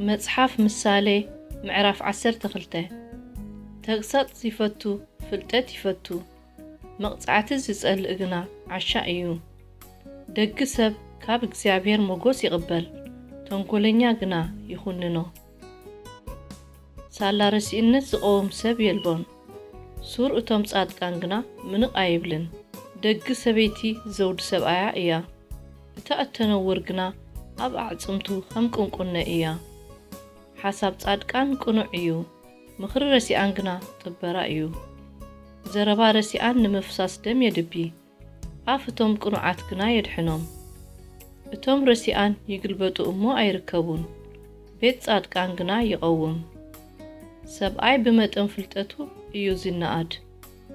መጽሓፍ ምሳሌ ምዕራፍ ዓሰርተ ክልተ። ተግሳጽ ዚፈቱ ፍልጠት ይፈቱ፣ መቕጻዕቲ ዚጸልእ ግና ዓሻ እዩ። ደግ ሰብ ካብ እግዚኣብሔር ሞገስ ይቕበል፣ ተንኮለኛ ግና ይኹንኖ። ሳላ ረሲእነት ዝቐውም ሰብ የልቦን፣ ሱር እቶም ጻድቃን ግና ምንቕ ኣይብልን። ደግ ሰበይቲ ዘውዲ ሰብኣያ እያ፣ እታ እተነውር ግና ኣብ ኣዕጽምቱ ኸም ቁንቁነ እያ። ሓሳብ ጻድቃን ቅኑዕ እዩ፣ ምኽሪ ረሲኣን ግና ጥበራ እዩ። ዘረባ ረሲኣን ንምፍሳስ ደም የድቢ፣ ኣፍ እቶም ቅኑዓት ግና የድሕኖም። እቶም ረሲኣን ይግልበጡ እሞ ኣይርከቡን፣ ቤት ጻድቃን ግና ይቐውም። ሰብኣይ ብመጠን ፍልጠቱ እዩ ዚነኣድ፣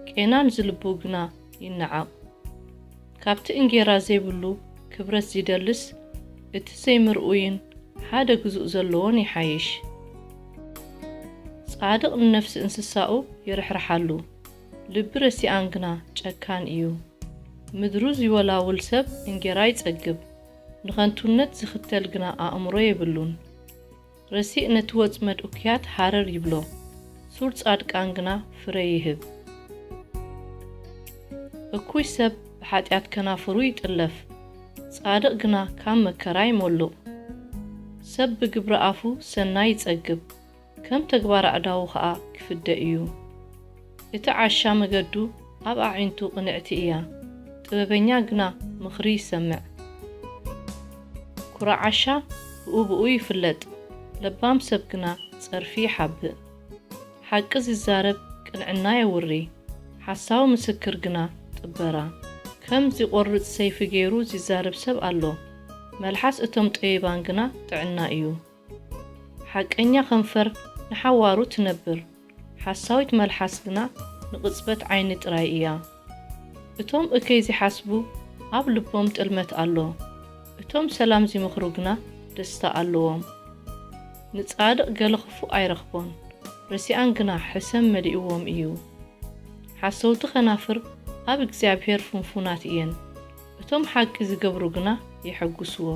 ቄናን ዝልቡ ግና ይነዓቕ። ካብቲ እንጌራ ዘይብሉ ክብረት ዚደልስ፣ እቲ ዘይምርኡይን ሓደ ግዙእ ዘለዎን ይሓይሽ። ጻድቕ ንነፍሲ እንስሳኡ ይርሕርሓሉ፣ ልቢ ረሲኣን ግና ጨካን እዩ። ምድሩ ዚወላውል ሰብ እንጌራ ይጸግብ፣ ንኸንቱነት ዚኽተል ግና ኣእምሮ የብሉን። ረሲእ ነቲ ወጽመድ እኩያት ሃረር ይብሎ፣ ሱር ጻድቃን ግና ፍረ ይህብ። እኩይ ሰብ ብሓጢኣት ከናፍሩ ይጥለፍ፣ ጻድቕ ግና ካብ መከራ ይመሉቕ። ሰብ ብግብሪ ኣፉ ሰናይ ይጸግብ፣ ከም ተግባር ኣእዳዉ ኸኣ ክፍደ እዩ። እቲ ዓሻ መገዱ ኣብ ኣዒንቱ ቅንዕቲ እያ፣ ጥበበኛ ግና ምኽሪ ይሰምዕ። ኩራ ዓሻ ብኡ ብኡ ይፍለጥ፣ ለባም ሰብ ግና ጸርፊ ይሓብእ። ሓቂ ዚዛረብ ቅንዕና የውሪ፣ ሓሳዊ ምስክር ግና ጥበራ። ከም ዚቖርጽ ሰይፊ ገይሩ ዚዛረብ ሰብ ኣሎ፣ መልሓስ እቶም ጠቢባን ግና ጥዕና እዩ። ሓቀኛ ከንፈር ንሓዋሩ ትነብር፣ ሓሳዊት መልሓስ ግና ንቕጽበት ዓይኒ ጥራይ እያ። እቶም እከይ ዚሓስቡ ኣብ ልቦም ጥልመት ኣሎ፣ እቶም ሰላም ዚመኽሩ ግና ደስታ ኣለዎም። ንጻድቕ ገለ ኽፉእ ኣይረኽቦን፣ ረሲኣን ግና ሕሰም መሊእዎም እዩ። ሓሰውቲ ኸናፍር ኣብ እግዚኣብሔር ፍንፉናት እየን፣ እቶም ሓቂ ዚገብሩ ግና የሐጉስዎ።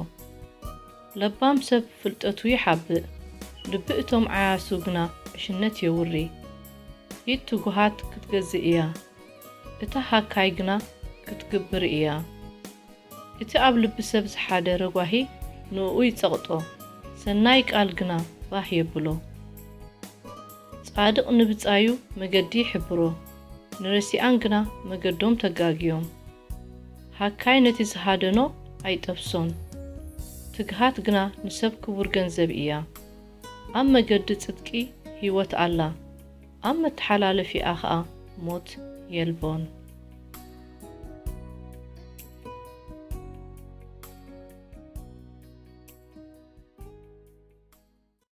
ለባም ሰብ ፍልጠቱ ይሓብእ፣ ልቢ እቶም ዓያሱ ግና ዕሽነት የውሪ። ኢድ ትጉሃት ክትገዝእ እያ፣ እታ ሃካይ ግና ክትግብር እያ። እቲ ኣብ ልቢ ሰብ ዝሓደረ ጓሂ ንእኡ ይጸቕጦ፣ ሰናይ ቃል ግና ባህ የብሎ። ጻድቕ ንብጻዩ መገዲ ይሕብሮ፣ ንረሲኣን ግና መገዶም ተጋግዮም። ሃካይ ነቲ ዝሃደኖ ኣይጠብሶን፣ ትግሃት ግና ንሰብ ክቡር ገንዘብ እያ። ኣብ መገዲ ጽድቂ ህይወት ኣላ፣ ኣብ መተሓላለፊኣ ኸኣ ሞት የልቦን።